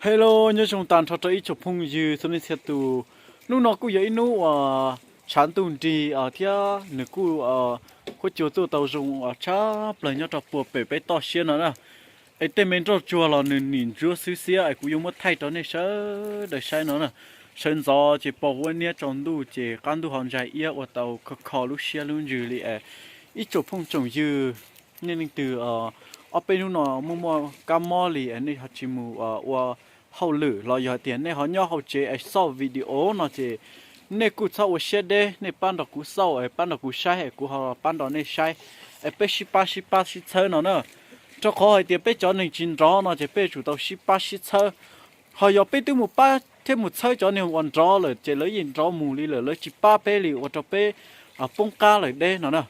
Hello, nyob zoo tag nrho rau ib tsoom phooj ywg txhua leej txhia tus. Hnub no kuj yog ib hnub uas tshav ntuj nrig thiab nws kuj huab cua tuaj tau zoo tshaj plaws nyob rau puag pem peb toj siab no na. Es tej me nroj tsuag los nws nim ntsuab xwb xiab es kuv yuav muab thaij rau nej sawv daws saib no na. Sawv ntxov ces pom huab niab tsaus ntuj ces qab ntuj ho ntsais iab ua tau kho kho lub siab lub ntsws li es ib tsoom phooj tsoom ywg, nej leej twg ob peb hnub no muaj muaj kab mob li es nej ho tsis mus ua hauj lwm los yog hais tias nej ho nyob hauv tsev es xauj video no ces nej kuj txhob ua siab deb, nej pab nrog kuv xauj es pab nrog kuv saib es kuv ho pab nrog nej saib es peb sib pab sib pab sib txhawb no na. Rau qhov hais tias peb cov neeg tsis nrov no ces peb yuav tsum tau sib pab sib txhawb. Ho yog peb twb mus pab thiab mus txhawb cov neeg uas nrov lawm ces lawv yeej nrov mus li lawm, lawv tsis pab peb li ua rau peb poob qab lawm deb no na.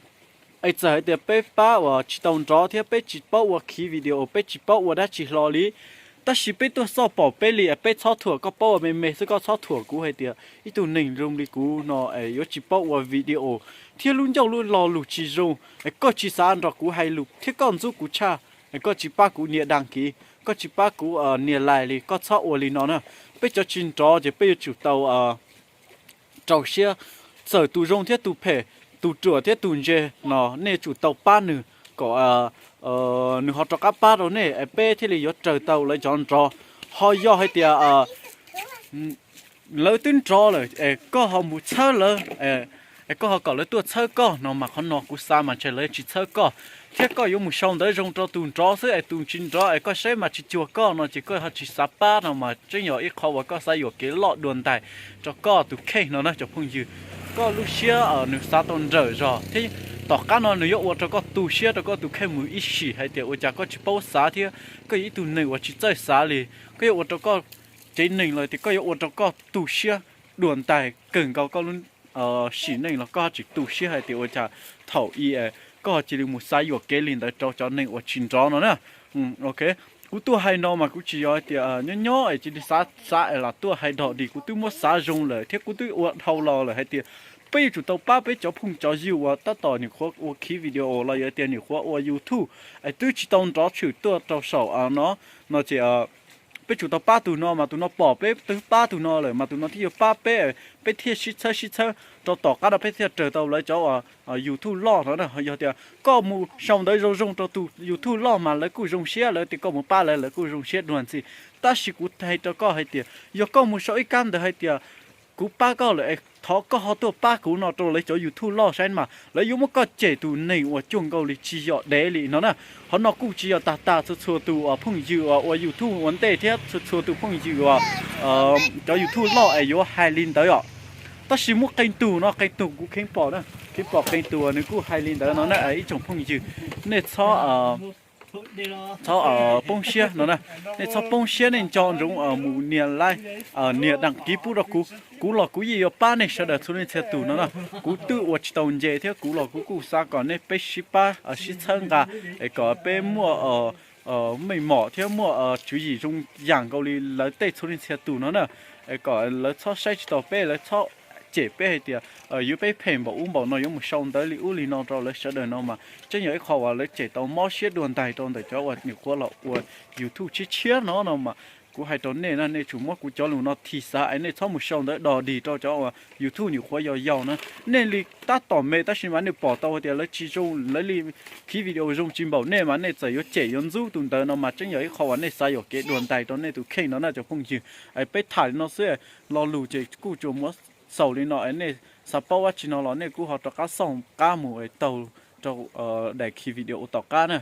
Es txawm hais tias peb pab uas tsis tau nrov thiab peb tsis paub ua khiv video, peb tsis paub ua dab tsi hlo li, tab sis peb tuaj xauj pom peb li es peb txhob thuam, koj paub ua me me xwb koj txhob thuam kuv hais tias ib tug neeg zoo li kuv no es yuav tsis paub ua video thiab lub ncauj lub lo lus tsis zoo es koj tsis xav nrog kuv hais lus thiab koj ntxub kuv tshaj es koj tsis pab kuv nias dag kiv, koj tsis pab kuv nias like li, koj txhob ua li no na. Peb cov tsis nrov ces peb yuav tsum tau rau siab, txawm tus zoo thiab tus phem, tus ruam thiab tus ntse no nej yuav tsum tau pab nws kom nws ho rov qab pab rau nej es peb thiaj li yuav raws tau lawv cov nrov. Ho yog hais tias lawv twb nrov lawm es koj ho mus txhawb lawv, es koj ho kom lawv tuaj txhawb koj no mas qhov no kuv xav mas ntshe lawv tsis txhawb koj, thiab koj yuav mus sau ntawv zoo rau tus nrov xwb es tus tsis nrov es koj saib mas tsis cuag koj no ces koj ho tsis xav pab no mas tseeb yog ib qho uas koj xav yuam kev loj dua ntais rau koj tus kheej no na cov phooj ywg. Koj lub siab nws xav tau nrawm zog thiab tom qab no nws yuav ua rau koj tu siab rau koj tus kheej mus ib sim hais tias ua cas koj tsis paub xav thiab koj yog ib tug neeg uas tsis txawj xav li. Koj yuav ua rau koj tsev neeg los tias koj yuav ua rau koj tu siab dua ntais kawg nkaus koj lub sim neej los koj ho tsis tu siab hais tias ua cas thaum i koj ho cia li mus xav yuam kev li ntawd rau cov neeg uas tsis nrov no na. Ok, kuv tuaj hais no mas kuv tsis yog hais tias nyob nyob es cia li xav xav es los tuaj hais dog dig, kuv twb muab xav zoo lawm thiab kuv twb ua dhau los lawm hais tias peb yuav tsum tau pab peb cov phooj cov ywg uas tab tom nim qhuav ua khiv video los yog tias nim qhuav ua YouTube es twb tsis tau nrov tshwm tuaj rau saum no, no ces peb tsum tau pab tus no mas tus no pom peb twb pab tus no lawm mas tus no thiaj yuav pab peb, peb thiaj sib txhawb sib txhawb rau tom qab no peb thiaj raws tau lawv cov YouTube loj no na. Yog tias koj mus sau ntawv zoo zoo rau tus YouTube loj mas lawv kuj zoo siab, lawv tias koj mus pab lawv, lawv kuj zoo siab dua ntxiv. Tab sis kuv hais rau koj hais tias yog koj mus sau ib kab ntawv hais tias kuv pab koj lawm es thov koj ho tuaj pab kuv no rau lawv cov YouTube loj saib mas lawv yuav muab koj cem tus neeg uas cuag nkaus li tsis yog dev li no na. Qhov no kuj tsis yog tag tag txhua txhua tus uas phooj ywg uas ua YouTube ua ntej thiab txhua txhua tus phooj ywg uas cov YouTube loj es yuav hais li ntawd os. Tab sis muaj qee tus no, qee tus kuv kheev pom, kheev pom qee tus nws kuj hais li ntawd no na ib tsoom phooj ywg. Nej txhob txhob poob siab no na. Nej txhob poob siab, nej nco ntsoov mus nias like, nias dag kiv pub rau kuv. Kuv los kuv yeej yuav pab nej sawv daws txhua leej txhia tus no na. Kuv twb ua tsis tau nce thiab kuv los kuv kuj xav kom nej peb sib pab sib txhawb nqa es kom peb muaj meej mom thiab muaj tswv yim zoo yam nkaus li lawv tej txhua leej txhia tus no na. Es kom lawv txhob saib tsis taus peb, lawv txhob cem peb hais tias yuav peb phem npaum ub npaum no, yuav mus sau ntawv li ub li no rau lawv sawv daws no mas tseeb yog ib qho uas lawv cem tau mob siab dua ntais rau ntawm cov uas nyuam qhuav los ua YouTube tshiab tshiab no no mas kuv hais rau nej na, nej tsum muab kuv cov lus no thi xav es nej txhob mus sau ntawv dog dig rau cov uas YouTube nyuam qhuav yau yau na. Nej li tab tom me tab sis mas nej pom tau hais tias lawv tsis zoo, lawv li khiv video zoo tsis npaum nej mas nej txawm yuav cem yuav ntxub tus ntawd no mas tseeb yog ib qho uas nej xav yuam kev dua ntais rau nej tus kheej no na cov phooj ywg. Es peb tham li no xwb, lo lus ces kuj tsuas muab xaus li no es nej xav paub dab tsi no los nej kuj ho rov qab xauj qab mus taug rau daim khiv video tom qab na.